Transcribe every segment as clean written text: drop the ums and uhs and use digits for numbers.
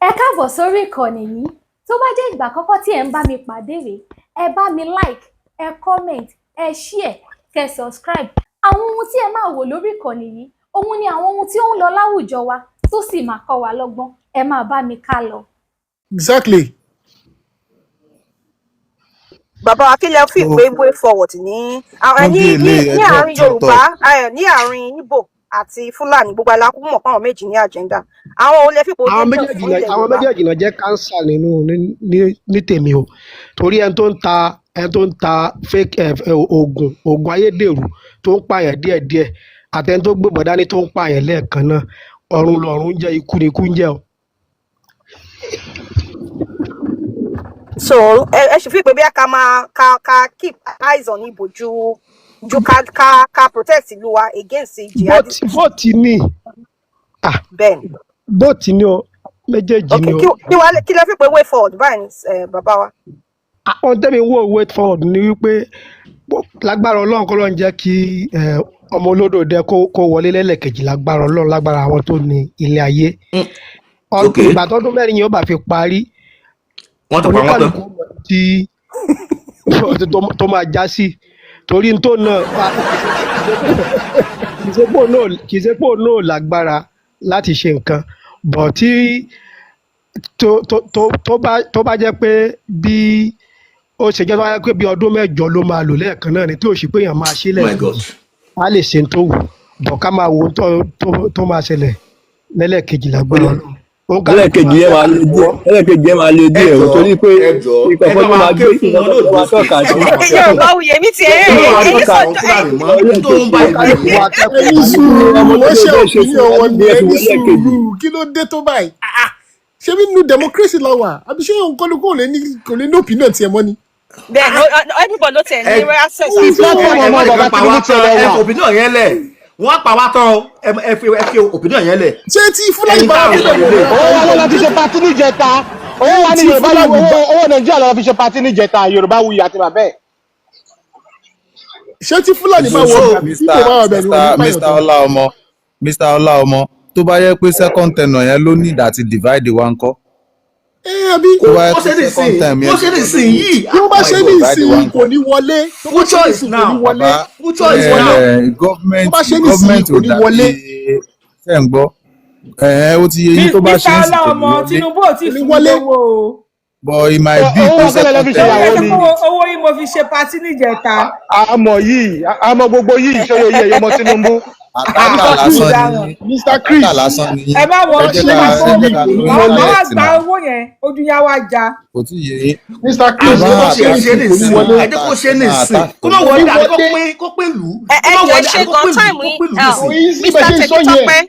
Ẹ káàbọ̀ sórí ìkànnì yìí. Tó bá jẹ́ ìgbà àkọ́kọ́ tí ẹ̀ ń bá mi pàdé rèé, ẹ bá mi like, ẹ comment, ẹ share, kẹ́ subscribe. Àwọn ohun tí ẹ máa wò lórí ìkànnì yìí, òun ni àwọn ohun tí ó ń lọ láwùjọ wa tó sì máa kọ́ wa lọ́gbọ́n. Ẹ máa bá mi ká lọ. Exactly. Bàbá wa, kí lẹ fi So pé way forward ní fún ní bí ní eléyìí ní ẹjọ́ àárín tọ̀tọ̀ Yorùbá, ní àárín Ìgbò àti Fúlàní, gbogbo alákùn mọ̀ pé àwọn méjì ní agenda, àwọn olè fipò Àwọn dangerous méjèèjì fún náà ilẹ̀ àwọn Yorùbá? méjèèjì náà jẹ́ cancer nínú ní tèmi o, torí ẹni tó ń ta fake oògùn ayédèrú tó ń pààyàn díẹ̀díẹ̀, àtẹni tó gbébọn dání tó ń pààyàn lẹ́ẹ̀kan náà, ọ̀run lọ̀run ń jẹ́, ikú ni ikú ń jẹ́ o. So ẹ sì fi pé bí a ká máa ká keep eyes on Ìgbò ju ká protect ìlú wa against jihadist? Both ni, ah. Bẹ́ẹ̀ ni. Both ni o, méjèèjì Ok. ni o. Kí lẹ fi pé way forward báyìí ní, bàbá wa? Àwọn tẹ́mi ń wò, way forward ni wípé lágbára Ọlọ́run, kọ́ ló ń jẹ́ kí ọmọ olódò dẹ kó wọlé lẹ́lẹ́kejì, lágbára Ọlọ́run, lágbára àwọn tó ní ilé ayé. Ok. Ìgbà tọdún 4 yẹn ó bá fi parí, Wọ́n ti pa wọ́n tán. oníkàlùkù mọ̀ tí tó máa já sí, torí tó náà kì í ṣe pò náà lágbára láti ṣe nǹkan bọ̀ tí tó bá jẹ́ pé bí ó ṣe jẹ́, tó bá jẹ́ pé bí ọdún 8 ló máa lò lẹ́ẹ̀kan náà ni, tí ò sì pé èèyàn máa ṣe Oh my God. lẹ́ẹ̀kejì, á lè ṣe tó wù bọ̀, ká máa wo ohun tó máa ṣẹlẹ̀ lẹ́lẹ́kejì, lágbára Ọlọ́run. Òun kálukú Ẹlẹ́ẹ̀kejì máa yẹn máa le díẹ̀, ẹlẹ́ẹ̀kejì yẹn máa le Ẹ díẹ̀ o, jọ̀ọ́, torí pé ẹ jọ̀ọ́, nǹkan ẹ kan bá tó wa máa ké gbé fún nǹkan wọn tó lóòdó máa State. tọ́ka sí. Yorùbá wuyè mi tiẹ̀ Ẹ má wá èyí tọ́ka sọ àwọn Fúlàní mọ́ tó ń bá òun ìlú kálukú jẹ́. wa kẹ́kọ̀ọ́ Ẹ ní wa ní sùúrù, Ọmọ wọ́n tí ṣe mo fẹ́ ṣe fún opinion wa wọn níbi ni. ẹ Ẹ fi ní wọlé ẹ̀kejì. sùúrù, kí ló dé tó báyìí? Ah, ah. Ṣé bí nínú democracy la wà, àbí ṣé òun kọ́ni kò lè ní opinion tiẹ̀ mọ́ ni? Bẹ́ẹ̀ ni, everybody ló tiẹ̀ Ẹ ní access Ó àti sì Platform ẹ ọmọ má jẹ́ bàbá kán pa Tinubu wá ti tán. ẹlẹ Ẹ wà. fi opinion yẹn lẹ̀, wọ́n á pa wá tán o. Ẹ fi opinion yẹn lẹ̀. Ṣé tí Fúlàní Ẹ̀yin bá wà táwọn débẹ̀ sọ wọ́n lélẹ̀. máa Owó wa ló pa lọ fi ṣe party níjẹta. Owó wa ní tí Yorùbá Fúlàní owó bá owó Nàìjíríà lọ fi ṣe party níjẹta, Yorùbá wuyì àti bàbá ẹ̀. Ṣé tí Fúlàní bá wọ So ọbẹ̀ àbí tí kò Mr. bá wọ ọbẹ̀ ni wọ́n ní Mr. pààyàn Mr. tán? Ọláọmọ, Mr. Ọláọmọ, tó bá yẹ pé second tenure yẹn ló need àti divide wa ńkọ́? Ẹ àbí Tó bá yẹ Kó pé ṣe second nísìnyí, term bó yẹn ṣe nísìnyí yìí. Bí wọ́n bá Oh my ṣe God. ní divide wa ìsinyìí ńkọ́? kò ní wọlé. Tó bá ṣe Future ní is ìsinyìí kò ní now. wọlé. Bàbá, Future is now. Tó bá ṣe ní ìsinyìí government kò ò ní dàbí wọlé. Ṣe ń gbọ́ ẹ, ó ti yé yín, tó bá Mr ṣe ń sìn kò ní Ọláọmọ, wọlé, Tinubu ò tí Kò ì ní fún mi wọlé. lówó o. But it might be Owó pé wa kọ́lẹ̀ lọ second fi term ṣèyàwó Ẹ yẹn sọ ni. pé owó yìí mo fi ṣe party níjẹta. Àmọ́ yìí, àmọ́ gbogbo yìí ìṣòro yìí ẹ̀yọ́ ọmọ Tinubu. Àtàkà Mr. lásán Chris, ni Ọ̀daràn. yín. Mr. Àtàkà Chris, lásán ni Ẹ yín. má wọ Ẹ jẹ́ ṣé ká máa ẹ fowó mi jẹ́ ká pè lóyún mọ́ màá wá elect gba náà. owó yẹn, ojú yá wá já. Kò tí ì yé yín. Mr. Ẹ Chris, má tó bá Bó ṣe ṣe ní ṣe ìsinyìí kò ní nísìnyí, wọlé. ẹ jẹ́ kó ṣe ẹ má nísìnyí, attack kó má Kò ní wọlé, àbí kó wọlé. pín, kó pín lù ú, Ẹ kó ẹ má jọ, ẹ wọlé, ṣe àbí kó gan pín lù ú, time kó yín. pín lù ú Kò nísìnyí. easy Mr. bẹ́ẹ̀ ṣe ń sọ yẹn. Tèmítọ́pẹ́,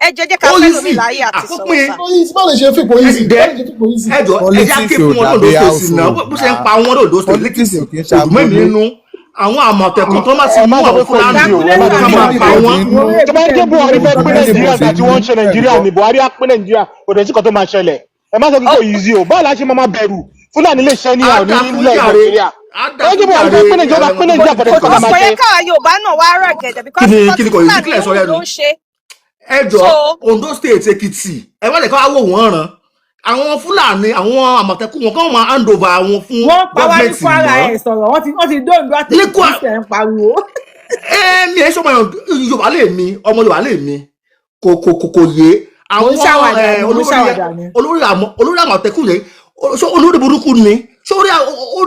ẹ jẹ́ ká Ó fẹ́ lómi easy láyé àti àkó sọ̀rọ̀ pín. sà. Kò easy, báwo lè ṣe fi kò Ẹ easy? dẹ Báwo lè ṣe fi kò easy? Ẹ jọ, ẹ já Politics ké ò fún wọn dàbí lóńdó State náà, household bó ṣe ń náà. pa wọn lóńdó State, Politics lẹ́kìtì ò kí ń ṣe òdùmọ̀ èmi agboolé. nínú àwọn Àmọ̀tẹ́kùn tó má ti Ẹ má mú sọ pé àwọn kò Fúlàní easy o, ẹ má sọ ká pé máa kò pa easy o. wọ́n. Tó bá ń jẹ́ Buhari fẹ́ pín Nàìjíríà Anybody gbà tí wọ́n ń ṣe nínú ẹ̀ Nàìjíríà gbọ́. ni Buhari á pín Nàìjíríà, kò dẹ̀ sí kan tó máa ṣẹlẹ̀. Ẹ má sọ pé kò easy o. Báwo la ṣe máa máa bẹ̀rù Fúlàní lè ṣẹ́ ní Á àwọn dá fún nílẹ̀ jàre. Nàìjíríà? Á Tó dá bá jẹ́ fún Buhari jàre. fẹ́ pín Nàìjíríà, bá pín Nàìjíríà, kò dẹ̀ sí Kò kan tó máa kò yẹ ṣe. káwa Yorùbá náà wá rẹ̀ gẹ̀dẹ̀ Kí because ni nǹkan kí tí ni kò yìí Fúlàní kílẹ̀ ń sọ wù lẹ́nu? ló ń ṣe. Ẹ jọ, So Ondo State, Èkìtì, ẹ má lè ká wá wò wọ́n ràn àwọn Fúlàní, àwọn Àmọ̀tẹ́kùn wọn kàn máa hand over àwọn fún Wọ́n pa wá ní gọ́ọ̀mẹ̀ntì Kwara, mọ́ ẹ̀ sọ̀rọ̀, wọ́n ti dóńdó ní àtẹ̀kùn Kwara. tí ń pariwo. Ẹ mi ẹ sọmọ Yorùbá lè mi, ọmọ Yorùbá lè mi, kò yé Mò ń àwọn ṣàwàdà ni, mò ń olórí ṣàwàdà ni. olórí Àmọ̀tẹ́kùn yẹn, ṣé olórí burúkú ni? Ṣé orí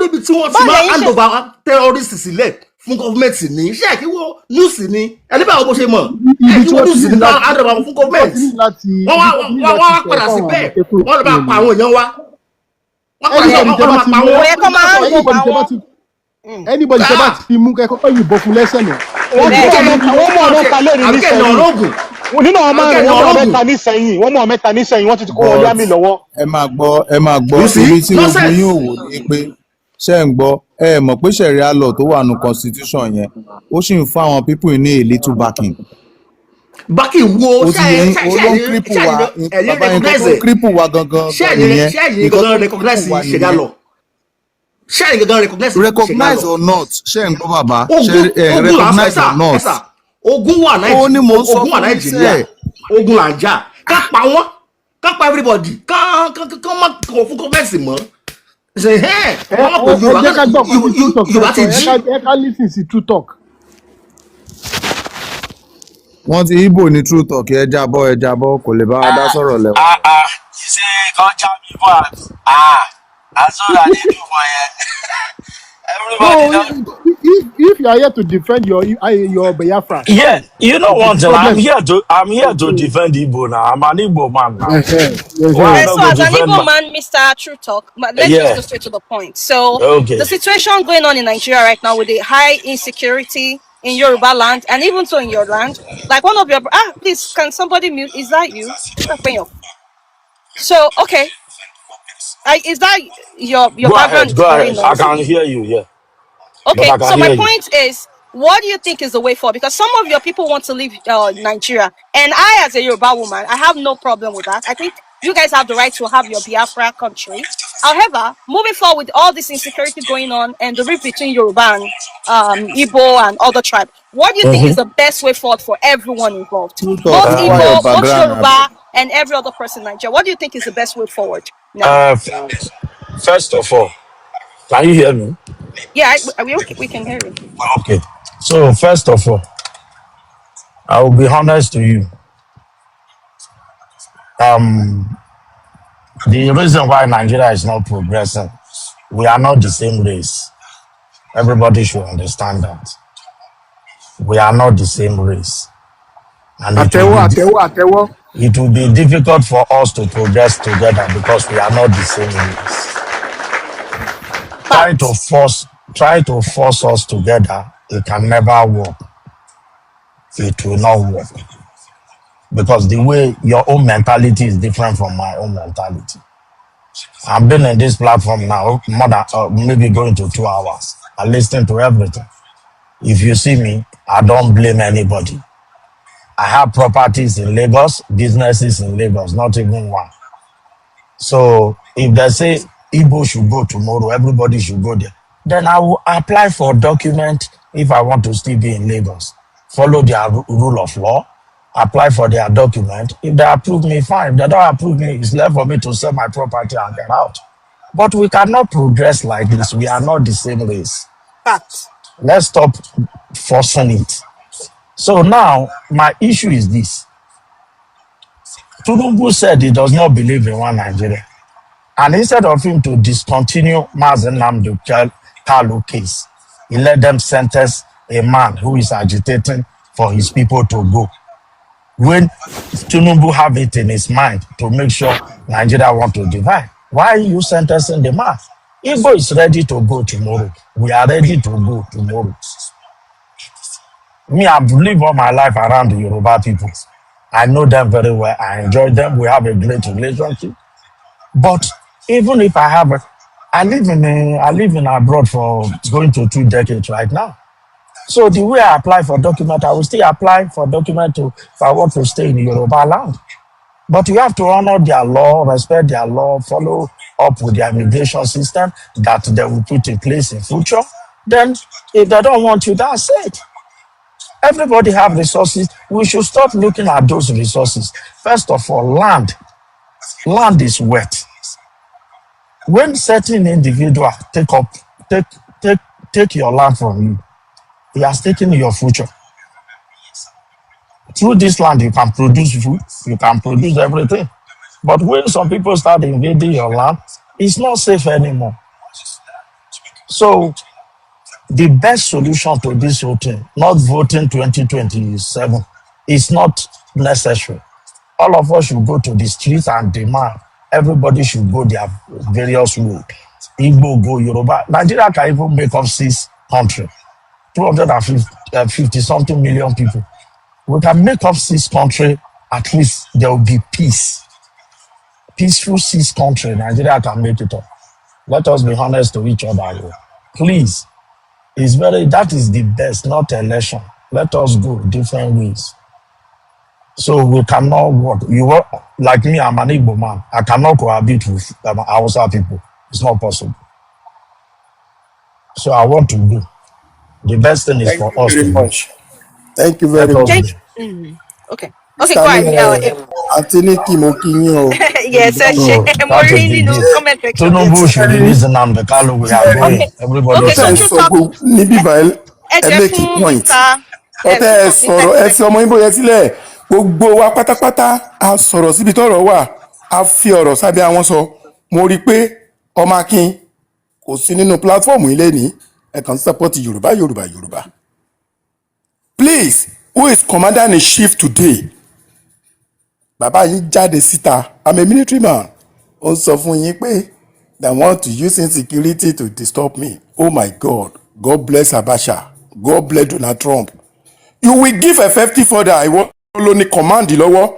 ibi tí wọ́n ti Báwo máa lẹ̀yin hand ṣe over terrorist sílẹ̀ fún gọ́ọ̀mẹ̀ntì ni? Ṣé ẹ̀ kí wọ́n news ni ẹni báwo bó ṣe mọ̀ ẹ̀ Ibi kí tí wọ́n wọ́n ti news ní ni láti hand over fún ibi tí wọ́n gọ́ọ̀mẹ̀ntì ti ní láti wọ́n wá ibi tí wọ́n ti ní wọ́n láti wá tẹ̀ padà fáwọn síbẹ̀, Àmọ̀tẹ́kùn wọ́n lọ bá pa nìyẹn. àwọn èèyàn wa, wọ́n padà sí Anybody wọ́n tẹ́ lọ bá máa ti pa mú, Kò wọ́n. yẹ kó máa hand anybody over tẹ́ bá wọn. ti anybody tẹ́ bá ti mú, kẹ́ kọ́kọ́ yìnbọn fún lẹ́sẹ̀ náà. Wọ́n ti Bẹ́ẹ̀ mú ni. ọmọ wọ́n mú ọmọ mẹ́ta lónìí Àbíkẹ́ nísẹ̀yìn. ìnà ọlọ́gùn. Nínú àwọn Àbíkẹ́ márùn-ún, ìnà wọ́n mú ọmọ ọlọ́gùn. mẹ́ta nísẹ̀yìn, wọ́n mú ọmọ mẹ́ta nísẹ̀yìn, wọ́n ti kó wọn But lé àmì lọ́wọ́. ẹ máa gbọ́, ẹ máa gbọ́. You see, Ibi tí ogun nonsense. yín ò wò ni pé, ṣé ń gbọ́, ẹ mọ̀ pé sharia law tó wà nù constitution yẹn, ó sì ń fún àwọn people ní a little backing. Bákì wo? Ó ti Ṣé yé yín, ṣé ó ló ń cripple ṣé wa. Ẹ̀yin Bàbá yẹn, nǹkan recognize tó ń ẹ̀? cripple wa gangan Ṣé gan ẹ̀yin nìyẹn. ṣé ẹ̀yin Nǹkan tó gangan ń recognize cripple wa sharia nìyẹn. law? Ṣé ẹ̀yin gangan recognize sharia Recognize law? or not, ṣé ń gbọ́ bàbá, ṣé Ogun ogun là ń sọ. recognize Ẹ̀sà or not, ẹ̀sà, ogun wà ó ní mò ń sọ ogun wà fún yín Nàìjíríà, sẹ́ẹ̀. ogun là ń jà, ká pa wọ́n, ká pa everybody, ká Kán má kàn fún gọ́ọ̀mẹ̀ntì mọ́ ṣe ẹ́ Ẹ wọ́n mọ̀ pé ẹ Yorùbá jẹ́ ká gbọ́ nǹkan tí True Talk fẹ́ Yorùbá sọ. ti Ẹ jí. ká ẹ ká listen sí True Talk. Wọ́n ti Igbo ní True Talk. Ẹ jábọ́, ẹ jábọ́, kò lè bá wa dá Ah, sọ̀rọ̀ lẹ́wọ̀n. ah, ah, you say come jam me for am. Ah, na so I dey do for here. Everybody No, don. if you are here to defend your Biafra, Yeah, you know the one thing. I'm problem. here to defend Igbo now. I'm an Igbo man now. Why I So not go as an defend Igbo my? man, Mr. True Talk, but let's just Yeah. go straight to the point. So Okay. the situation going on in Nigeria right now with the high insecurity in Yoruba land and even so in your land, like one of your please can somebody mute? Is that you? So okay, is that your Go background ahead. is Go very ahead. I noisy. can hear you. Yeah, but Okay, I can so my hear you. point is, what do you think is the way forward? Because some of your people want to leave Nigeria, and I, as a Yoruba woman, I have no problem with that. I think you guys have the right to have your Biafra country. However, moving forward with all this insecurity going on and the rift between Yoruba and Igbo and other tribe, what do you think is the best way forward for everyone involved? True Talk, Both how far your Igbo, both background Yoruba, abeg. and every other person in Nigeria. What do you think is the best way forward now? First of all, can you hear me? Yeah, we can hear you. Okay. So first of all, I will be honest to you. The reason why Nigeria is not progressing, we are not the same race. Everybody should understand that. We are not the same race. And it will Àtẹ́wọ́, be àtẹ́wọ́, àtẹ́wọ́. it will be difficult for us to progress together because we are not the same race. Try to Fact. force try to force us together, it can never work. It will not work. Because the way your own mentality is different from my own mentality. I've been in this platform now more than maybe going to 2 hours. I listen to everything. If you see me, I don't blame anybody. I have properties in Lagos, businesses in Lagos, not even one. So if they say Igbo should go tomorrow, everybody should go there, then I will apply for document if I want to still be in Lagos. Follow their rule of law, apply for their document. If they approve me, fine. If they don't approve me, it's left for me to sell my property and get out. But we cannot progress like this. We are not the same race. Fact. Let's stop forcing it. So now my issue is this. Tinubu said he does not believe in one Nigeria. And instead of him to discontinue Mazi Nnamdi Kanu case, he let them sentence a man who is agitating for his people to go. When Tinubu have it in his mind to make sure Nigeria want to divide, why are you sentencing the man? Igbo is ready to go tomorrow. We are ready to go tomorrow. Me, I've lived all my life around the Yoruba people. I know them very well. I enjoy them. We have a great relationship. But even if I have, I live in abroad for going to 2 decades right now. So the way I apply for document, I will still apply for document to if I want to stay in Yoruba land. But you have to honor their law, respect their law, follow up with their immigration system that they will put in place in future. Then if they don't want you, that's it. Everybody have resources. We should stop looking at those resources. First of all, land. Land is wet. When certain individual take up, take your land from you, he has taken your future. Through this land, you can produce food, you can produce everything. But when some people start invading your land, it's not safe anymore. So the best solution to this whole thing, not voting 2027, is not necessary. All of us should go to the streets and demand. Everybody should go their various way. Igbo go, Yoruba. Nigeria can even make up six country, 250 something million people. We can make up six country. At least there will be peace. Peaceful six country. Nigeria can make it up. Let us be honest to each other here. Please. It's very that is the best, not election. Let us go different ways. So we cannot work. You work like me, I'm an Igbo man. I cannot cohabit with Hausa people. It's not possible. So I want to go. The best thing is Thank for you us very to go. much. Thank you Let very us much. Thank. go. Okay. Okay, go ahead. Àǹtí Nikki, mo kí yín o. Yes, ẹ ṣe, mo That rí is the nínú gist. comment section. Tinubu should release Nnamdi Kanu. We are going. Okay. Everybody Okay, so Tẹ́ ń true sọ talk. gbogbo níbí báyìí, Ẹ ẹ jẹ́ make a fún point. Mr. Ẹ tẹ́ ẹ sọ̀rọ̀, ẹ fi ọmọ Ibo yẹn sílẹ̀. Gbogbo wa pátápátá a sọ̀rọ̀ síbi tọ́rọ̀ wà, a fi ọ̀rọ̀ sábẹ́ àwọn sọ. Mo rí i pé ọmọ Akin kò sí nínú platform ilé ní ẹ kàn ń support Yorùbá, Yorùbá, Yorùbá. Please, who is commander in chief today? Bàbá yín jáde síta, I'm a military man, ó ń sọ fún yín pé they want to use insecurity to disturb me. Oh my God, God bless Abacha, God bless Donald Trump. You will give effective order. Ìwọ ló ní command lọ́wọ́.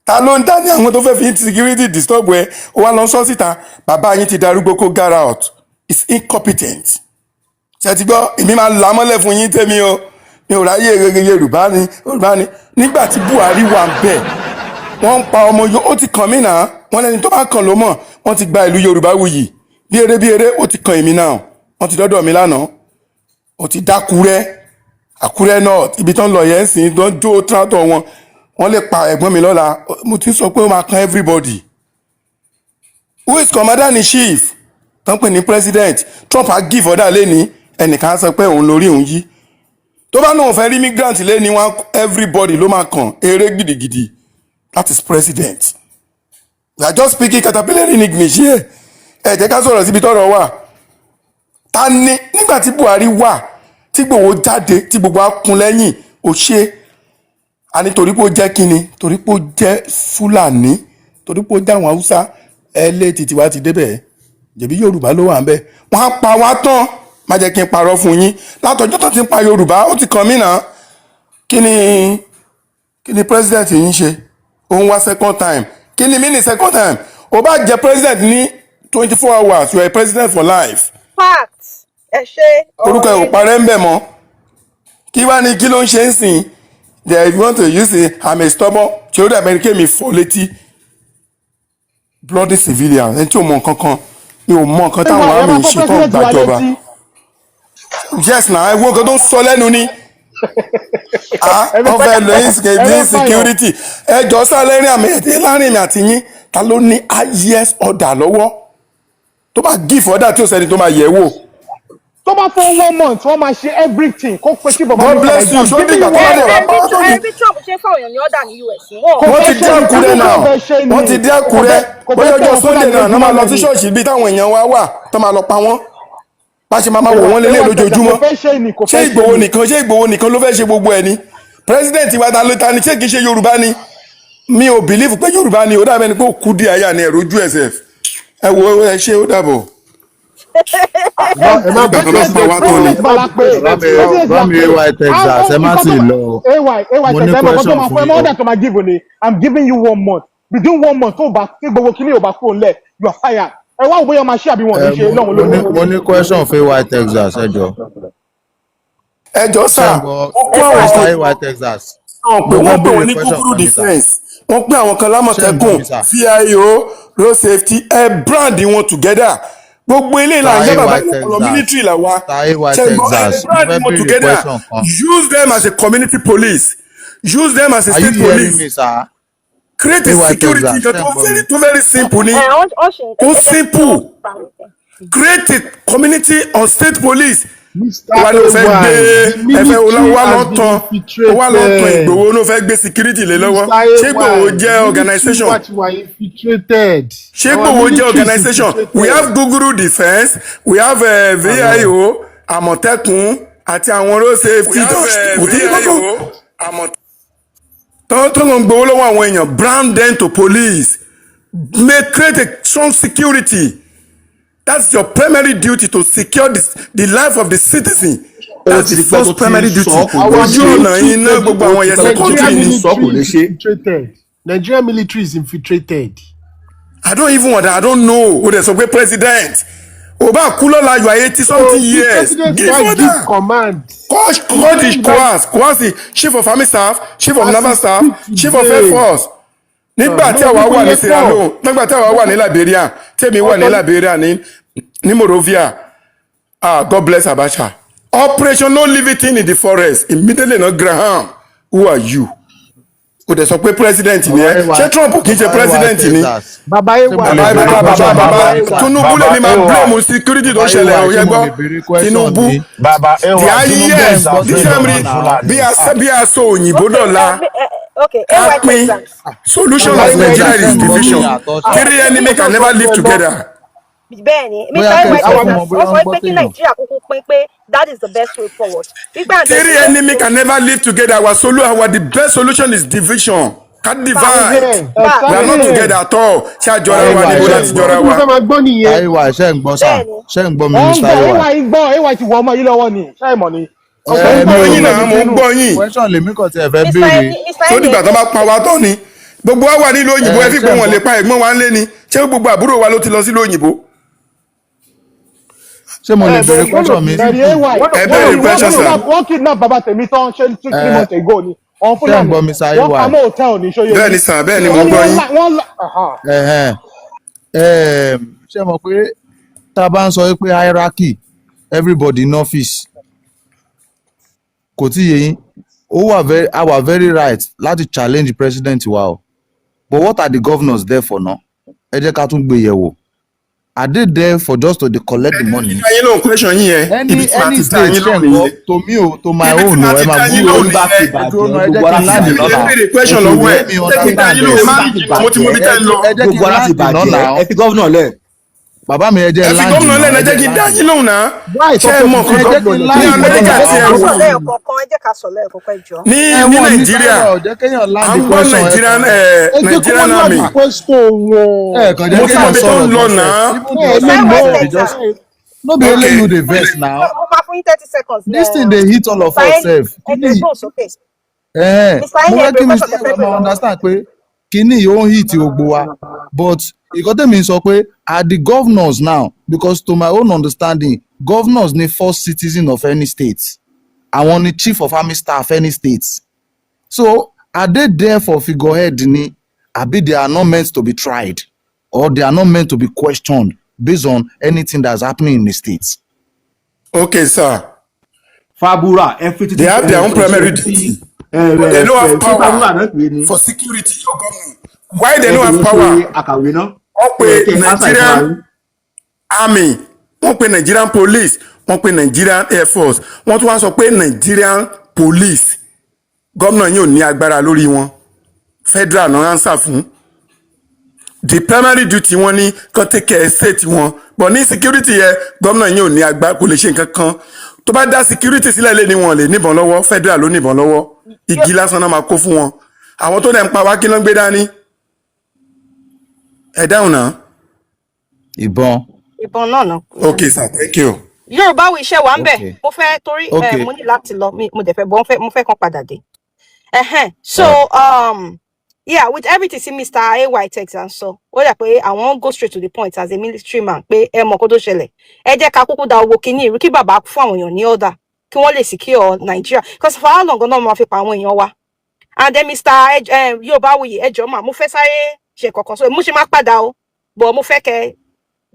Ta ló ń dání àwọn tó fẹ́ fi insecurity disturb ẹ? Ó wá lọ sọ síta. Bàbá yín ti darúgbó, kó get out. It's incompetent. Ṣe ti gbọ́? Èmi máa là mọ́lẹ̀ fún yín tèmi o. Mi ò ráyè rere. Yorùbá ni, Yorùbá ni. Nígbà tí Buhari wà ń bẹ̀, wọ́n ń pa ọmọ yó. Ó ti kàn mí náà. Wọ́n lẹ́ni tó bá kàn ló mọ̀. Wọ́n ti gba ìlú Yorùbá wuyì bí eré bí eré. Ó ti kàn èmi náà. Wọ́n ti dọ́dọ̀ mi lánàá. Ó ti dákúrẹ́, Àkúrẹ́ North, ibi tó ń lọ yẹn ń sìn tó ń jó tractor wọn. Wọ́n lè pa ẹ̀gbọ́n mi lọ́la. Mo ti sọ pé ó máa kan everybody. Who is commander in chief tó ń pè ní president? Trump á give order lẹ́ni, ẹnìkan á sọ pé òun lórí òun yí. Tó bá náà fẹ́ rí migrant lẹ́ni wọn, everybody ló máa kàn eré gidigidi. That is president. We are just speaking caterpillar in English here. Ẹ jẹ́ ká sọ̀rọ̀ síbi tọ́rọ̀ wà. Ta ni nígbà tí Buhari wà, tí Gbòho jáde, tí gbogbo á kún lẹ́yìn, ó ṣe a ní torí pé ó jẹ́ kíni, torí pé ó jẹ́ Fúlàní, torí pé ó jẹ́ àwọn Haúsá. Ẹ lé títí wá ti débẹ̀, jẹ̀bi Yorùbá ló wà ń bẹ̀. Wọ́n á pa wá tán. Má jẹ́ kí n parọ́ fún yín, látọjọ́ tó ti ń pa Yorùbá, ó ti kàn mí náà. Kí ni president yín ṣe? Òun wá second time. Kí ni mí ní second time? Ó bá jẹ president ní 24 hours, you are a president for life. Fact, ẹ ṣe. Orúkọ ẹ̀ ò parẹ́ ń bẹ̀ mọ́. Kí wá ní kí ló ń ṣe ń sìn? There, if you want to use it, I'm a stubborn tí ó dàbẹ̀ ní kémi fọ́ létí. Bloody civilian, ẹni tí ò mọ nǹkan kan ni ò mọ nǹkan táwọn ẹ army máa ń fọ́ ṣe tó ń president wa gbàjọba. létí. Yes na, ẹ wo nǹkan tó ń sọ lẹ́nu ni. Ah, wọ́n fẹ́ lo insecurity. Ẹ jọ sá lẹ́rìn àmì ẹ̀dẹ́ láàrin èmi àti yín, ta ló ní highest order lọ́wọ́ tó bá give order tí ó sẹ́ni tó máa yẹ̀ wò? Tó bá fún one month, wọ́n máa ṣe everything kó pe chief of God army bless you. staff. Ṣó dìgbà tó bá dẹ̀ wá pa ọ́ tó ní. Ẹbí Trump ṣe fáwọn èèyàn ní order ní US wọn. Wọ́n ti dé Àkúrẹ́ náà, wọ́n ti dé Àkúrẹ́. Bóyá ọjọ́ Sunday náà náà máa lọ sí ṣọ́ọ̀ṣì bíi táwọn èèyàn wa wà tó máa lọ pa wọ́n. Bá ṣe máa wò wọ́n lélẹ̀ lójoojúmọ́. Ṣé Ìgbòho nìkan, ṣé Ìgbòho nìkan ló fẹ́ ṣe gbogbo ẹ̀ ni? President wa, ta ló ta ni? Ṣé kìí ṣe Yorùbá ni? Mi ò believe pé Yorùbá ni. Ó dàbẹ́ ni pé ó kú díẹ̀ àyà ni ẹ̀rọ ojú ẹsẹ̀. Ẹ wo, ẹ ṣe, ó dàbọ̀. Ẹ má Ìgbà tó bá pa wá tán ni. Bá mi, AY Texas, ẹ má sì lọ o. AY, AY Mo ní Texas, ẹ mọ̀ nǹkan tó question máa fún fún ẹ yín mọ́ o. order tó máa give ni, I'm giving you one month. Within one month, tó bá tí gbogbo kíní ò bá kúrò ńlẹ̀, you are fired. Ẹ wá wò bóyá máa ṣe àbí wọn ò ní Ẹ ṣe lọ́wọ́ mo ní lórí. mo ní question fún AY Texas, ẹ jọ. Ẹ jọ Ṣé sà, ń gbọ́, ó kó àwọn Mr. kan AY Texas? náà pé Mo fẹ́ wọ́n pè wọ́n béèrè ní question kúkúrú kan ní sà. defence, wọ́n pè àwọn kan Ṣé ń gbọ́ lámọ̀tẹ́kùn, mi, sà? VIO, road safety. Ẹ brand wọn together. Gbogbo eléyìí là ń Sir jẹ́ bàbá AY ọ̀rọ̀ Texas. military là wa. Sir AY Ṣe gbọ́? Ẹ Texas, mo brand fẹ́ wọn béèrè together. question kan. Use them as a community police, use them as a Are you state hearing police. me, sir? Create a AY security. Texas, Nǹkan ṣé ń tó gbọ́ very mi? tó very simple ni. Ẹ wọ́n ṣe Ó simple. Create a community or state police. Mr. Wà ló fẹ́ gbé AY, the ẹ fẹ́ military wà lọ has been tán, ó wà lọ tán. infiltrated. Ìgbòho ló fẹ́ gbé security lé lọ́wọ́. Mr. Ṣé Ìgbòho AY, jẹ́ the military organisation? wa ti wà infiltrated. Ṣé Our Ìgbòho jẹ́ military is organisation? We infiltrated. have Gúgúrú defence, we have VIO, Àmọ̀tẹ́kùn àti àwọn road safety tó kò tí kókó tó ń gbowó lọ́wọ́ àwọn èèyàn. Brand them to police, make create a strong security. That's your primary duty, to secure the life of the citizen. Ó That's ti the pẹ́ tó first ti ń primary duty. sọ, kò lè Ojú ṣe. ọ̀nà, iná, gbogbo àwọn Ó ti yẹn pẹ́ tó ti security ń ni. sọ, kò lè Military is ṣe. infiltrated. Nigerian military is infiltrated. I don't even want, I don't know. O dẹ̀ sọ pé president o bá kú lọ́la, you are 80 So something the years. president Give can't order. give command. Call The call the president COAS, COAS, the chief of army staff, chief of as naval he staff, speak chief of air today. force. Nígbà tí No, àwa gbogbo wà ní yẹn Sierra pọ̀. Leone, nígbà tí àwa wà ní Liberia, tèmi wà ní Ọ̀tọ̀ Liberia, ní Monrovia, ah, God bless Abacha. Operation no leave it in the forest immediately. No, Graham, who are you? O dẹ̀ sọ pé president ni ẹ. Bàbá Ṣé ay Trump kì í ṣe bàbá ay president ni? Texas, Bàbá ṣé mo ay lè Bàbá béèrè bàbá bàbá question bàbá bàbá Tinubu Baba lèmi máa AY, blame security tó bàbá ṣẹlẹ̀ ay o ṣé yẹ mo gbọ́ lè béèrè question Tinubu. ni. Baba The AY, Tinubu Ṣé ń is highest gbọ́ afraid tèmi of dísẹ́mìrì the náà? bí Fulanis. a bí a sọ òyìnbó Okay, dọ̀la okay, ká AY pín Texas. solution Bàbá of ay Nigeria ṣé is ń gbọ́ mi division. àtọ́ sà? Three Èmi enemy ò can gbọ́ never live gbọ́. together. Bẹ́ẹ̀ ni, Bóyá Mr. kẹ́ ẹ AY sọ fún Texas, wọn bóyá wọ́n wọ́n sọ gbọ́ pé kí téèyàn. Nàìjíríà kúkú pín pé that is the best way forward. Wípé and there's Three no enemy can never live together. Our solu our the best solution is division. Can facts, divide. facts. We are not Exactly. together at all. Ṣé àjọra wa ay níbo ṣé láti ń gbọ́ jọra Tí mo wa? fẹ́ máa gbọ́ nìyẹn. ay ṣé ń gbọ́ sà, Bẹ́ẹ̀ ni. ṣé ń gbọ́ mi Ó ń Mr. gbọ́, ay. ay ń gbọ́, ay ti wọ ọmọ yìí lọ́wọ́ ni, ṣé ẹ mọ̀ ni? Mo Ọ̀sẹ̀ ń ń gbọ́ gbọ́ yín yín náà, lẹ́nu mo ń bínú. gbọ́ yín. Question lèmi kàn tiẹ̀ fẹ́ Mr. béèrè. Eni, Mr. Tó Eni, dìgbà tó bá pa wa tán ni. Gbogbo wa wà nílùú òyìnbó, Ẹ ẹ fi ṣé pé ń wọn gbọ́ lè pa ẹ̀gbọ́n wa ńlé ni. Ṣé gbogbo àbúrò wa ló ti lọ sílùú òyìnbó? Ṣé mo lè Ẹ béèrè bẹ̀rẹ̀ question mi bẹ̀rẹ̀ simple. ay Ẹ wọ́n béèrè wọ́n question sir. kidnap wọ́n kidnap bàbá tèmi tán ṣé two three Ẹ months ago ni, àwọn ṣé ń Fúlàní gbọ́ Mr. wọ́n pa ay. mọ́ hòtẹ́ẹ̀lì ní ṣóyè Bẹ́ẹ̀ yín. ni sir, bẹ́ẹ̀ ni mo Wọ́n ń ní gbọ́ wọ́n yín. la wọ́n la aha. Ẹ̀hẹ́n. Ṣé mọ̀ pé tá a bá ń sọ pé hierarchy, everybody in office, kò tí yé yín, ó wà very, a wà very right láti challenge president wa o, but what are the governors there for now? Ẹ jẹ́ ká tún gbé yẹ̀wò. Are they there for just to dey collect the money? Dá yín lóhùn question yín yẹn. Any Ibi tí màá any ti dá state, yín ṣé ń lóhùn gbọ́ nìyẹn. to me o, to my Ibi tí own màá o, ẹ ti máa dá yín gbọ́ lóhùn Orí bá ti nìyẹn. ẹ dúró bàjẹ́, náà, ẹ jẹ́ gbogbo kí ara n ti land Mi lè lọ́la. bàjẹ́. béèrè question Ẹ fi lọ́wọ́ ẹ̀. Let me Jẹ́ kí n dá understand yín lóhùn, this. ẹ má orí bá ti rìn jìnnà, mo ti mọ bàjẹ́, ibi tẹ́ ń lọ. Ẹ jẹ́ kí gbogbo n ara ti land náà bàjẹ́. now. Ẹ fi gọ́vnà lẹ̀. Bàbá mi, ẹ jẹ́ Ẹ fi land gómìnà náà, lẹ́nu, ẹ ẹ jẹ́ jẹ́ kí n dá land. yín lóhùn náà. Why Ṣé tó ẹ fẹ́ mọ fi nǹkan Ẹ kan jẹ́ kí gómìnà n lẹ̀ ní land kí náà Amẹ́ríkà Ẹ tí jẹ́ ẹ ká wà sọ yìí? lẹ́ẹ̀kọ̀ọ̀kan, ẹ jẹ́ ká sọ lẹ́ẹ̀kọ̀ọ̀kan, ẹ jọ̀ọ́. Ní Ẹ ní wọ́n ní Nàìjíríà, sáyọ̀ jẹ́ kéèyàn à land ń gbọ́ question ẹ Nigerian kàn. Ẹ jẹ́ kó Nigerian wọ́n army. land question wọn. Ẹ kàn jẹ́ Mo ti mọ kéèyàn ibi tó sọ̀rọ̀ ń lọ gan sef. náà. Even the Ẹ lè other Mr. lọ. AY person dey Texas, just no be only Okay. you dey vex now. mo máa fún yín 30 seconds. This thing dey hit all of Mr. us Eni, sef. ẹ Kíní bèrè gbóhùn sókè. ẹ̀hẹ́n, Mr. mo Eni, ẹ fẹ́ kí bèrè Mr. question tẹ́ ay fẹ́ bèrè máa lọ́wọ́. understand pé kíní yìí ó ń hit gbogbo wa, but ìkọ́ tèmi ń sọ pé are the governors now, because to my own understanding, governors ni first citizen of any state, àwọn ni chief of army staff any state. So are they there for figurehead ni, abi they are not meant to be tried or they are not meant to be questioned based on anything that's happening in the state? Okay sir. Fabura, ẹ fi They títí have ẹ their own ṣe primary tí duty. ẹ But they ẹ don't have ṣé Fabura power náà pè é ni for security, your government. Why they ẹ don't fi have yẹn ṣe power? àkàwé náà. Wọ́n Ó pe yẹ kí ẹ answer ẹ̀ fúnra Nigerian yín. army, wọ́n pe Nigerian police, wọ́n pe Nigerian air force, wọ́n tún wá sọ pé Nigerian police. Gómìnà yìí ò ní agbára lórí wọn. Federal náà answer fún. The primary duty wọn ní kán take care state wọn, but ní security yẹ, gómìnà yìí ò ní agbára, kò lè ṣe nǹkan kan. Tó bá dá security sílẹ̀ lé ní wọn lè níbọn lọ́wọ́, federal ló níbọn lọ́wọ́. Igi lásán náà máa kó fún wọn. Àwọn tó dẹ̀ ń pa wá, kí ló ń gbé dání? Ẹ dáhùn náà. Ìbọn. Ìbọn náà náà. Okay sir, thank you. Yorùbá wo iṣẹ́ wa ń bẹ̀. Okay. Mo fẹ́ torí Okay. mo ní láti lọ, mo dẹ̀ fẹ́ bọ́, mo fẹ́ kàn padà dé. Ẹhẹ́n. So yeah, with everything tí Mr. AY Texas sọ, ó dà pé àwọn go straight to the point as a military man pé ẹ mọ̀ kó tó ṣẹlẹ̀. Ẹ jẹ́ ká kúkú da owó kínní ìrú kí bàbá fún àwọn èèyàn ní order kí wọ́n lè secure Nigeria, because for how long náà máa fi pa àwọn èèyàn wa? And then Mr. Yorùbáwùyí, ẹ jọ̀ọ́ mà, mo fẹ́ sáré ṣe kọ̀ọ̀kan, so mo ṣe máa padà o, but mo fẹ́ kẹ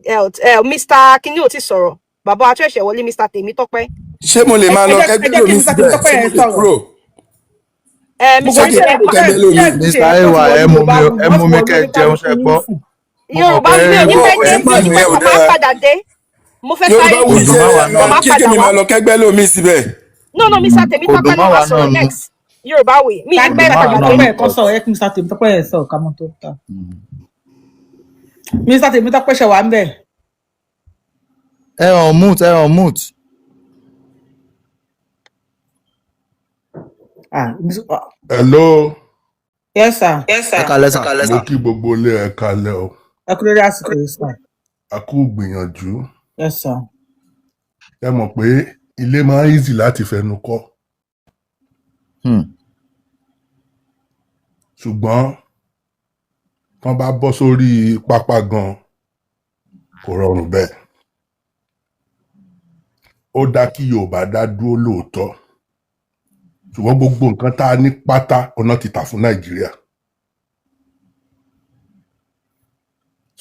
ẹ ẹ Mr. kínní ò ti sọ̀rọ̀, bàbá àtúnṣe wọlé, Mr. Tèmítọ́pẹ́. Ṣé mo lè Ẹ máa ẹ lọ jẹ́ ẹ kẹgbẹ́ jẹ́ kí lómi Mr. síbẹ̀? Tèmítọ́pẹ́ Ṣé mo yẹn lè sọ̀rọ̀. kúrò? Ẹ Gbogbo Mr. Ṣé kí n iṣẹ́ kúrò iṣẹ́ kẹgbẹ́ lómi? iṣẹ́ Mr. ṣe ay wọ́n ti wọnú ẹ mú mi Yorùbá ẹ wọ́n mú ti mi wọnú kẹ́ ẹ jẹun, oníkálukú ṣe yín gbọ́. sìn. Mo mọ̀ Yorùbá pé mi ò ní Irọ́ pẹ́ ẹ dé, mi má ò ní nìyẹn pẹ́ ò kàn máa dára. padà dé, mo fẹ́ Yorùbá sáré kò wuyì, dùn ṣé má wa ẹ náà mo máa kí padà kémi wá. máa lọ kẹgbẹ́ lómi síbẹ̀? No, Mr. Kò Tèmítọ́pẹ́ dùn ló má máa wa náà sọ̀rọ̀ nù. next. Yorùbá wuyì, mi Ta ní ni pẹ́ Kò dùn má Mr. wa padà náà dé. Tèmítọ́pẹ́ nù yẹn kọ́ but sọ̀rọ̀, ẹ kí Mr. Tèmítọ́pẹ́ yẹn sọ̀rọ̀ ká mọ́ tó ta. Mr. Tèmítọ́pẹ́ ṣe wà ń bẹ̀. Ẹ on mute, ẹ on mute. Ah, ah, Hello, yes sir. Ẹ kalẹ́ sà. mo kí gbogbo ilé, ẹ kalẹ̀ o. Ẹ kú lórí àsìkò yìí sir. A kú gbìyànjú. Yes sir. Ẹ mọ̀ pé ilé máa ń easy láti fẹnu kọ́, ṣùgbọ́n tán bá bọ́ sórí pápá gan, kò rọrùn bẹ́ẹ̀. Ó dá kí Yorùbá dá dúró lóòótọ́, ṣùgbọ́n gbogbo nǹkan tá a ní pátá ọ̀nà ti tà fún Nàìjíríà.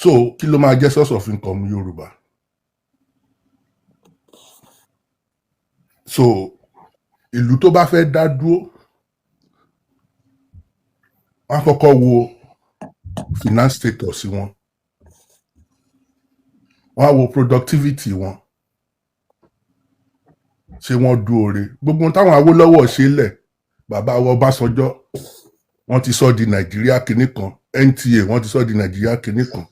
So kí ló máa jẹ́ source of income Yorùbá? So ìlú tó bá fẹ́ dá dúró, Wọ́n á kọ́kọ́ wo finance status wọn, wọ́n á wo productivity wọn, ṣé wọ́n dúore. Gbogbo ohun táwọn Awólọ́wọ̀ ṣe lẹ̀, bàbá wa Ọbásanjọ́, wọ́n ti sọ di Nàìjíríà kinní kan, NTA, wọ́n ti sọ di Nàìjíríà kinní kan.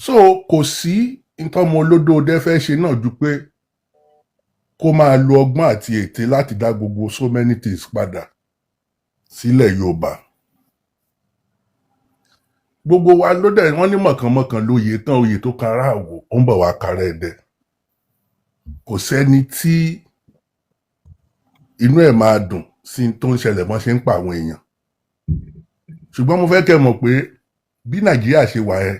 So kò sí ntọ́mọ olódóodé fẹ́ ṣe náà ju pé kó máa lo ọgbọ́n àti ète láti dá gbogbo so many things padà sílẹ̀ Yorùbá. Gbogbo wa ló dẹ̀ wọ́n ní mọ̀kànmọ́kàn lóye tán, oyè tó kára àwò ó ń bọ̀ wá kára ẹ̀dẹ̀. Kò sẹ́ni tí inú ẹ̀ máa dùn sí tó ń ṣẹlẹ̀ mọ́ ṣe ń pa àwọn èèyàn, ṣùgbọ́n mo fẹ́ kẹ́ mọ̀ pé bí Nàìjíríà ṣe wà ẹ́,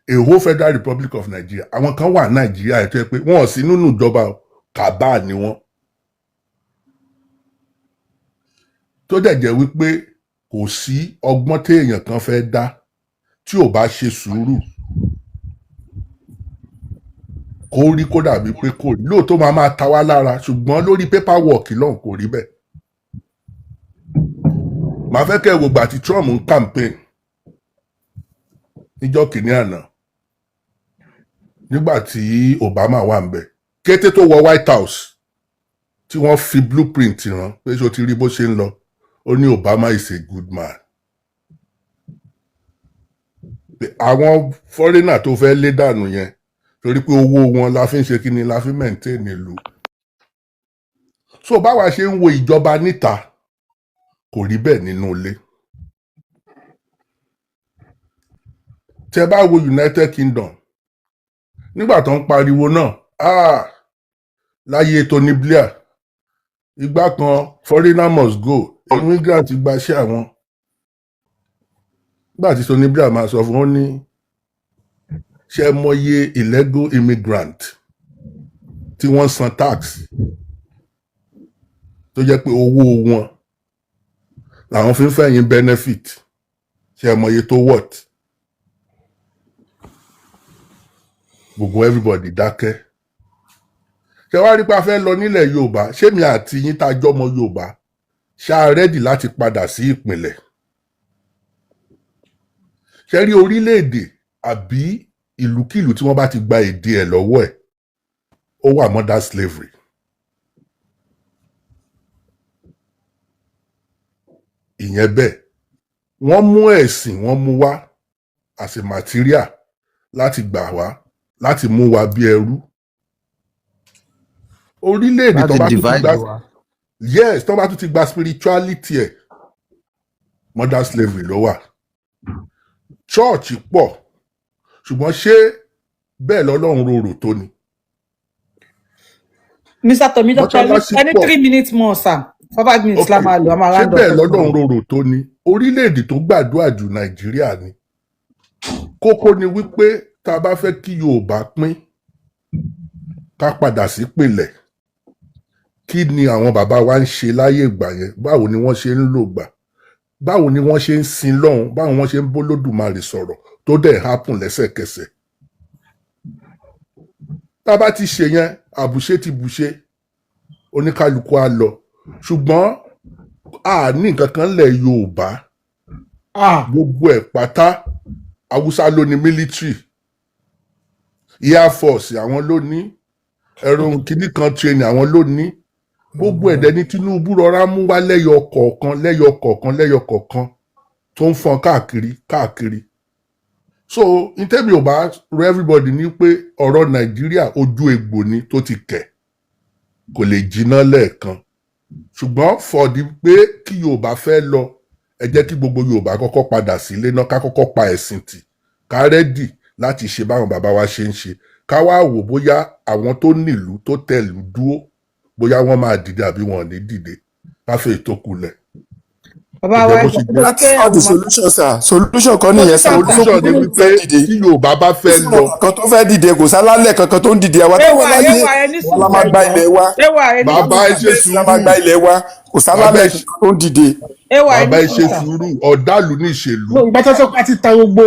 a whole Federal Republic of Nigeria, àwọn kan wà Nàìjíríà ẹ̀ tó yẹ pé wọ́n ò sí nínú ìjọba o, kàbá ni wọ́n, tó dẹ̀ jẹ́ wípé kò sí ọgbọ́n téèyàn kan fẹ́ dá tí ò bá ṣe sùúrù kó rí, kó dàbí pé kò rí lóòótọ́, máa máa ta wá lára, ṣùgbọ́n lórí paperwork lọ́hùn kò rí bẹ́ẹ̀. Màá fẹ́ kẹ́ ẹ wò gbà tí Trump ń campaign níjọ́ kìíní àná, nígbà tí Obama wà ń bẹ̀, kété tó wọ White House tí wọ́n fi blueprint rán pé ṣó ti rí bó ṣe ń lọ, ó ní Obama is a good man. Àwọn foreigner tó fẹ́ lé dànù yẹn, torí pé owó wọn la fi ń ṣe kíni, la fi maintain ìlú. So báwa ṣe ń wo ìjọba níta kò rí bẹ́ẹ̀ nínú ilé. Tẹ bá wo United Kingdom nígbà tó ń pariwo náà, ah, láyé Tony Blair, ìgbà kan foreigner must go, immigrant gbaṣẹ́ àwọn. Nígbà tí Tony Blair máa sọ fún wọn ní ṣe mọye illegal immigrant tí wọ́n san tax, tó jẹ́ pé owó wọn làwọn fi ń fẹ̀yìn benefit, ṣe mọye tó worth? Gbogbo everybody dákẹ́. Ṣé wàá rí pé a fẹ́ lọ nílẹ̀ Yorùbá? Ṣé mi àti yín tá a jọmọ Yorùbá ṣá rẹ́dì láti padà sí ìpìlẹ̀? Ṣé rí orílẹ̀-èdè àbí ìlúkìlú tí wọ́n bá ti gba èdè ẹ̀ lọ́wọ́ ẹ̀, ó wà modern slavery. Ìyẹn bẹ́ẹ̀, wọ́n mú ẹ̀sìn, wọ́n mú wá as a material láti gbà wá, láti mú wa bí ẹrú. Orílẹ̀-èdè tó láti bá tún ti divide gba wa. Yes, tó bá tún ti gba spirituality ẹ̀, modern slavery ló wà. Church pọ̀, ṣùgbọ́n ṣé bẹ́ẹ̀ lọ́lọ́run rorò tó ni? Mr. Tomidope, Mọ́ṣáláṣí ẹni pọ̀. 3 minutes more, sir. For 5 minutes Ok, la máa lò, a máa ṣé round up bẹ́ẹ̀ pẹ̀lú lọ́lọ́run wọn. rorò tó ni? Orílẹ̀-èdè tó gbàdúrà jù Nàìjíríà ni. Kókó ni wípé tá a bá fẹ́ kí Yorùbá pín, ká padà sípìlẹ̀. Kí ni àwọn bàbá wa ń ṣe láyé ìgbà yẹn? Báwo ni wọ́n ṣe ń lò gbà? Báwo ni wọ́n ṣe ń sin lọ́hùn? Báwo wọ́n ṣe ń bólódùmarè sọ̀rọ̀ tó dẹ̀ happen lẹ́sẹ̀kẹsẹ̀? Tá a bá ti ṣe yẹn, àbùṣe ti bùṣe, oníkálukú á lọ. Ṣùgbọ́n a ní nǹkan kan lẹ̀ Yorùbá, gbogbo ẹ̀ pátá Haúsá ló ní military, air force àwọn ló ní, ẹ̀rọ kìíní kan train àwọn ló ní, gbogbo ẹ̀dẹ̀ ní Tinubu rọra mú wá lẹ́yọ kọ̀ọ̀kan, lẹ́yọ kọ̀ọ̀kan, lẹ́yọ kọ̀ọ̀kan, tó ń fọn káàkiri káàkiri. So ntẹ́mi ò bá rọ everybody ní pé ọ̀rọ̀ Nàìjíríà ojú egbò ni tó ti kẹ̀, kò lè jiná lẹ́ẹ̀kan. Ṣùgbọ́n for the pé kí Yorùbá fẹ́ lọ, ẹ jẹ́ kí gbogbo Yorùbá kọ́kọ́ padà sílé náà, ká kọ́kọ́ pa ẹ̀sìn tì, ká rẹ́dì láti ṣe báwọn bàbá wa ṣe ń ṣe, ká wá wò bóyá àwọn tó nílùú tó tẹ̀lú dúró, bóyá wọ́n máa dìde àbí wọn ò ní dìde, ká fẹ́ ètò kulẹ̀. Bàbá Kò wa, jẹ́ bó ẹ ṣe jọ jẹ́. That's pé not àwọn the máa solution, sir. Solution kan nìyẹn, sir. Kò Solution sókun ni tó wípé fẹ́ dìde. tí Yorùbá bá Kò fẹ́ sí lọ, kankan tó fẹ́ dìde, kò sálálẹ̀ kankan tó ń dìde. Àwa táwa Ewa, láyé, Ewa, ẹ ní àwa la sùúrù máa ẹ gba jọ̀ọ́. ilẹ̀ wa. Ewa, ẹ ní bàbá ẹ sùúrù ṣe sà. La máa sùúrù, gba ilẹ̀ wa. Kò bàbá sálálẹ̀ ẹ ṣe kankan tó ń dìde. Ewa, ẹ bàbá ní ẹ ṣe sùúrù sà. sùúrù, ọ̀dàlú ní ìṣèlú. Ìgbà tó sọ pé a ti ta gbogbo.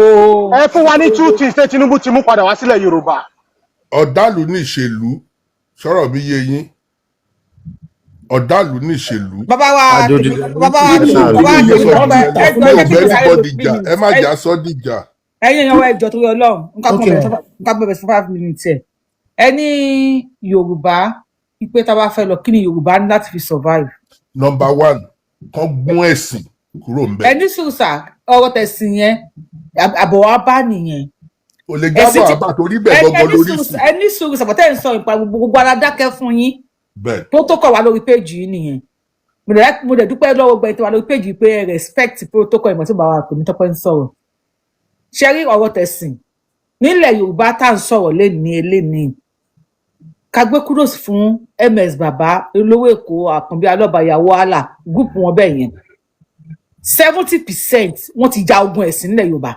Ẹ fún wa ní two things tí Tinubu ti mú padà wá sílẹ̀ Yorùbá. Ọ̀dàlú ní ìṣèlú, sọ̀rọ̀ mi yé yín. Ọ̀dàlú níṣèlú. Bàbá wa Àjòjì tèmi, ló ń bàbá wa tì í Èmi ò bàbá wa mi ò tèmi sọ tọpẹ, dìjà, ẹ jọ, mi ẹ ò jẹ́ kí bẹ́ mi sáré lo anybody three jà, ẹ minutes. má jà sọ́ dìjà. Ẹ̀yin èèyàn wa, ẹ jọ̀ọ́, torí Ọlọ́run, nǹkan Ok. kan bẹ̀rẹ̀ nǹkan bẹ̀rẹ̀ sí 5 minutes. Ẹ ní Yorùbá wípé tá a bá fẹ́ lọ, kí ni Yorùbá ní láti fi survive? Number one, kán gún ẹ̀sìn kúrò ńbẹ̀. Ẹ ní sùúrù, ọ̀rọ̀ tẹ̀sìn yẹn, àbọ̀ wa bá nìyẹn. Kò lè Ẹ̀sìn jábọ̀ tí àbá torí bẹ́ẹ̀ ẹ gangan ní lórí sùúrù sí. Ẹ ní sùúrù sàbọ̀tẹ́ ń sọ ìpa gbogbo ara dákẹ́ fún yín. Bẹ́ẹ̀. Protocol wà lórí péjì yìí nìyẹn. Mo dẹ̀ dúpẹ́ lọ́wọ́ gbẹ̀yìn tó wà lórí péjì yìí pé ẹ respect protocol. Ìmọ̀ tí bàbá wa pè mí tọ́pẹ́ ń sọ̀rọ̀. Ṣe rí ọ̀rọ̀ tẹ̀sìn nílẹ̀ Yorùbá tá à ń sọ̀rọ̀ lénìí elénìí, ká gbé kudos fún Ms Bàbá Olówó Èkó, Àkànbí Alọ́ba, ìyàwó Allah group wọn bẹ́ẹ̀ yẹn. 70% wọ́n ti ja ogun ẹ̀sìn nílẹ̀ Yorùbá.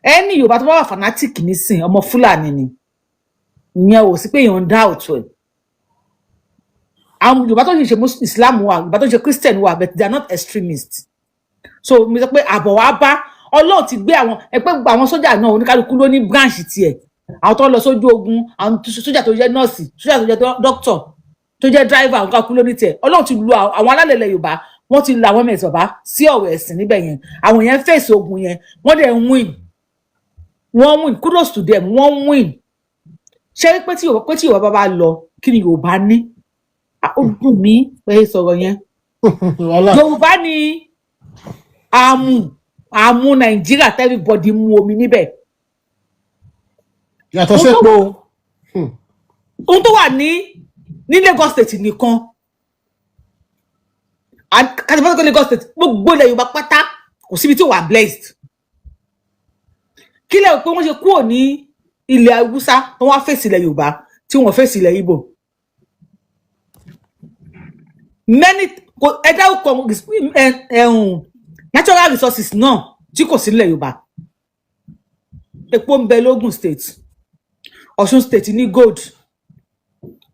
Ẹni Yorùbá tó bá wà fanatic nísìn, ọmọ Fúlàní ni. Ìyẹn ò sí pé èèyàn ń dá òtún ẹ̀. Àwọn Yorùbá tó ń ṣe Islam wà, Yorùbá tó ń ṣe Christian wà, but they are not extremists. So mi sọ pé àbọ̀ wa bá Ọlọ́run ti gbé àwọn ẹgbẹ́ gbogbo àwọn sójà náà, oníkálukú ló ní branch tiẹ̀. Àwọn tó ń lọ sójú ogun, àwọn sójà tó jẹ́ nọ́ọ̀sì, sójà tó jẹ́ doctor, tó jẹ́ driver, oníkálukú ló ní tiẹ̀. Ọlọ́run ti lu àwọn alálẹ̀ ilẹ̀ Yorùbá, wọ́n ti lu àwọn Ms Bàbá sí ọ̀rọ̀ ẹ̀sìn níbẹ̀ yẹn. Àwọn yẹn fèsì ogun yẹn, wọ́n dẹ̀ ń win, wọ́n win. Kudos to them, wọ́n win. Ṣé rí pé tí Yorùbá bá lọ, kí ni Yorùbá ní? Ah, ó dùn mí pé sọ̀rọ̀ yẹn. Wàhálà. Yorùbá ní àmù àmù Nàìjíríà, everybody mu omi níbẹ̀. Yàtọ̀ Ohun tó sépo. Ohun tó wà ní Lagos State nìkan, kàtàkì Lagos State, gbogbo ilẹ̀ Yorùbá pátá, kò síbi tí ò wà blessed. Kí lẹ rò pé wọ́n ṣe kúrò ní ilẹ̀ Haúsá tó wá fèsì ilẹ̀ Yorùbá tí wọ́n fèsì ilẹ̀ Ìgbò? Many kò ẹ dárúkọ ẹhùn natural resources náà tí kò sí nílẹ̀ Yorùbá. Epo ń bẹ lógùn State, Ọ̀ṣun State ní gold,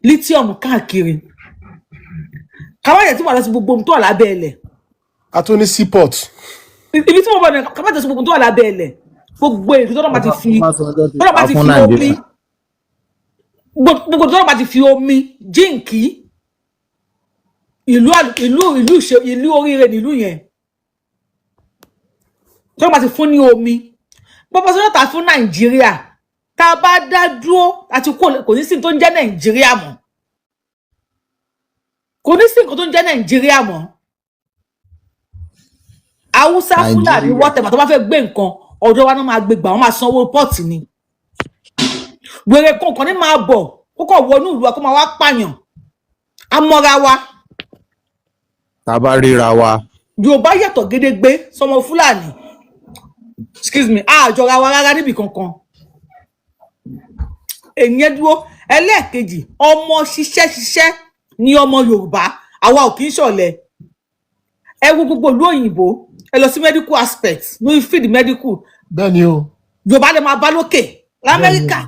lithium káàkiri, káwáyé tí wà lọ sí gbogbo ohun tó wà lábẹ́ ilẹ̀. A tún ní seaport. Ibi tí mo bọ̀ ní káwáyé sí gbogbo ohun tó wà lábẹ́ ilẹ̀, gbogbo èyí tó bá ti fi Ọbásanjọ́ ti tó tà bá ti fún fi omi Nàìjíríà. Gbogbo tó bá ti fi omi jíǹkí ìlú ìlú ìṣe ìlú oríire nílùú yẹn, tó bá ti fún ní omi, Ọbásanjọ́ ta fún Nàìjíríà. Tá a bá dá dúró àti kò ní sí tó ń jẹ́ Nàìjíríà mọ́, kò ní sí nǹkan tó ń jẹ́ Nàìjíríà mọ́. Haúsá, Fúlàní, Nàìjíríà whatever tó bá fẹ́ gbé nǹkan, ọ̀dọ̀ wa náà máa gbé gbà, wọ́n máa sanwó port ni. Wèrè kankan ní máa bọ̀ kó kàn wọnú ìlú wa kó máa wá pààyàn amọ́ra wa. Tá a bá ríra wa. Yorùbá yàtọ̀ gédégbé sọmọ Fúlàní, excuse me, àjọra wa rárá níbì kankan. Èyàn dúró. Ẹlẹ́ẹ̀kejì, ọmọ ṣiṣẹ́ ṣiṣẹ́ ní ọmọ Yorùbá, àwa ò kì í ṣọ̀lẹ. Ẹ wo gbogbo ìlú òyìnbó, ẹ lọ sí medical aspect, lórí field medical. Bẹ́ẹ̀ ni o. Yorùbá lè máa bá lókè. Bẹ́ẹ̀ ni o. Lamẹ́ríkà,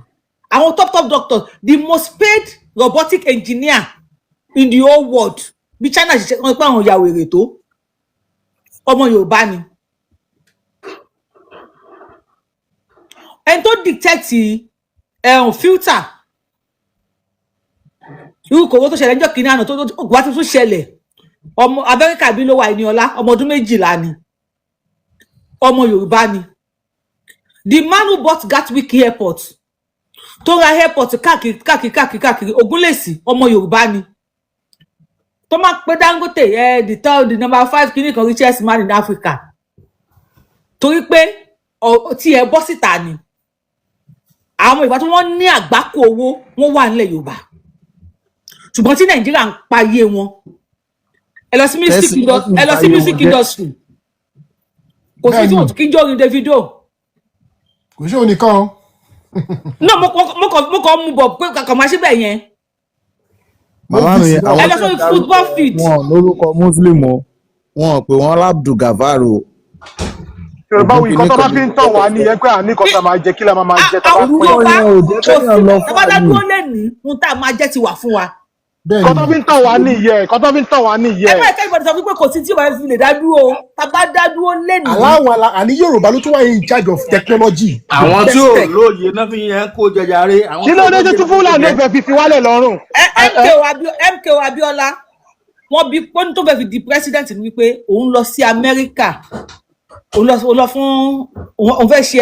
àwọn top top doctors, the most paid robotic engineer in the whole world, bí China ṣiṣẹ́ wọn pé àwọn ìyàwó èrè tó, ọmọ Yorùbá ni. Ẹni tó dictate ẹ̀hún filter irú kòwó tó ṣẹlẹ̀ níjọ́ kìíní àná tó wá tuntun ṣẹlẹ̀, ọmọ Amẹ́ríkà bí ló wà ní ọlá, ọmọ ọdún 12 ni, ọmọ Yorùbá ni. The man who bought Gatwick Airport, tó ra airport káàkiri káàkiri káàkiri káàkiri, Ogunlesi, ọmọ Yorùbá ni. Tó máa pé Dangote ẹ the third, the number five kìíní kan richest man in Africa, torí pé tí ẹ bọ́ síta ni àwọn ìgbà tí wọ́n ní àgbákò owó, wọ́n wà nílẹ̀ Yorùbá, ṣùgbọ́n tí Nàìjíríà ń payé wọn. Ẹ lọ sí music Tẹ́sí ẹ lọ sí báyé music wọn jẹ́. industry, kò sí Bẹ́ẹ̀ tí ni. wọn kí ń jórin Davido. Kò ṣe òun nìkan o. Náà mo kàn mú bọ̀ pé kàkà máa ṣe bẹ́ẹ̀ yẹn. Màmá mi, Moses náà. Ẹ àwọn lọ tẹ́ sórí ẹ dárúkọ football field. wọn lórúkọ Muslim o, wọn ò pè wọn Abdulgafar o. Yorùbá Ògún wí nǹkan kìíní tó bá kan fi ní ń tàn wá nìyẹn pé àní nǹkan tá a máa jẹ, kí la máa máa jẹ tá a bá Àwọn pín Yorùbá Orúkọ yẹn ò jẹ́ kò sí kéèyàn lọ tá bá dá fà ní. dúró lẹ́nìí, ohun tá a máa jẹ́ ti wà fún wa. Bẹ́ẹ̀ Nǹkan ni. tó fi ń tàn wá nìyẹn, nǹkan tó fi ń tàn wá Ẹ nìyẹn. má ẹ̀ka ìbọ̀dọ̀ sọ wípé kò sí tí Yorùbá fi lè dá dúró o, tá a bá dá dúró lẹ́nìí. Aláwọ̀ ala àní Yorùbá ló tún wà in charge of technology, the Àwọn tí best ò tech. lóye náà fi yẹn kó jẹjàre, àwọn Kí tí ló ò dé lóye tí náà fi kó Fúlàní jẹ. ò fẹ́ fi fi wálẹ̀ lọ́rùn? MKO Abiola. Wọ́n bí ó ní tó fẹ́ fi di president ni wípé òun lọ sí Amẹ́ríkà, òun lọ fún òun fẹ́ ṣe